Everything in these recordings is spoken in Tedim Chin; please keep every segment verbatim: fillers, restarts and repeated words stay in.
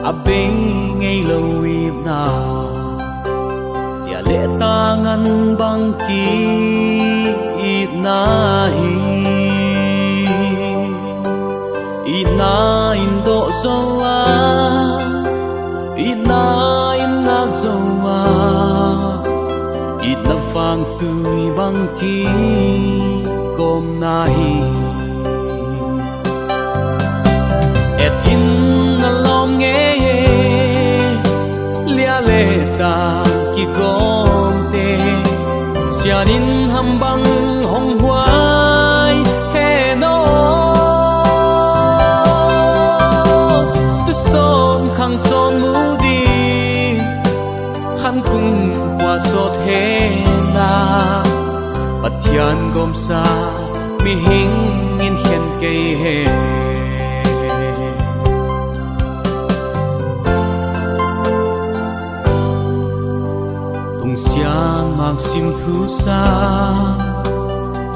A bei ngei lo itna, lia le ta ngan bang ki-itna hi. Itna in dawh zo a, itna in ngak zo a, itna vangtui bang kigawmna hi. Et in na lawm ngei e, lia le ta kigawmte, sian in ham bang hong huai hen aw. Tu sawn khang sawn mu ding, khan kum khua sawt hen la, Pathian gawmsa mihing in khen kei hen. Tung siangmang sim thusa,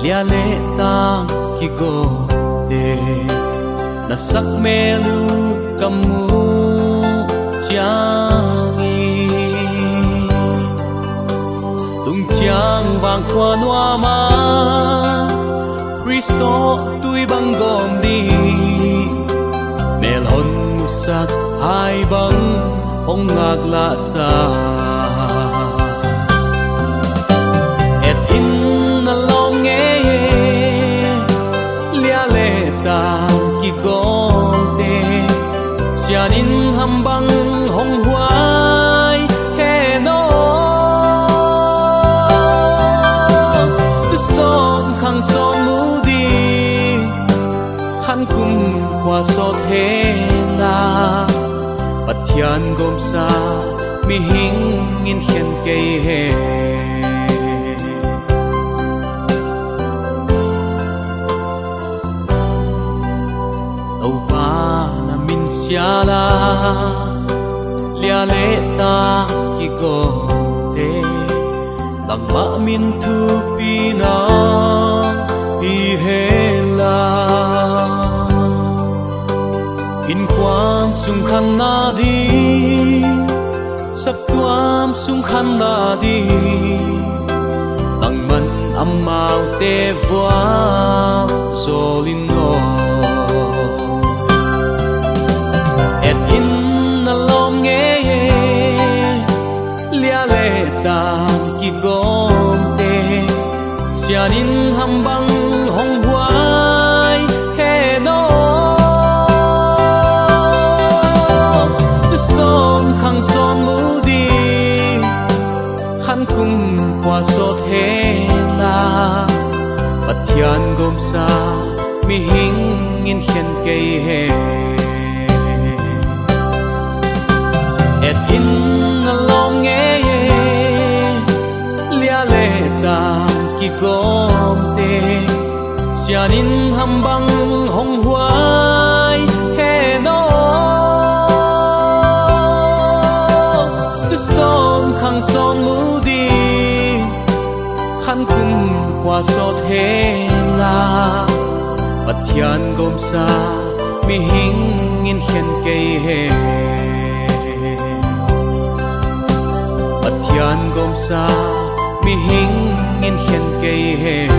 lia le ta kigawmte, na sak mel uh ka muh ciangin, tung ciang vang khua nuam a, Khrist tawh tui bang gawm ding, mel hon musak hai bang hong ngak lahsa. Et in na lawm ngei e, lia le ta kigawmte, sian in ham bang hong huai hen aw. Tu sawn khang sawn mu ding, khan kum khua sawt hen la, Pathian gawmsa mihing in khen kei hen. Topa na min sial a, lia le ta kigawmte, bangmah min thupi na hi hen la. Innkuan sung khanna ding, saptuam sung khanna ding, bangmah amaute vualzawl in aw. Et in na lawm ngei e, lia le ta kigawmte, sian in ham bang hong huai hen aw. Tu sawn khang sawn mu ding, khan kum khua sawt hen la, Pathian gawmsa mihing in khen kei hen. Et in na lawm ngei e, lia le ta kigawmte, sian in ham bang hong huai hen aw. Tu sawn khang sawn mu ding, khan kum khua sawt hen la, Pathian gawmsa mihing in khen kei hen. Pathian gawmsa mihing in khen kei hen.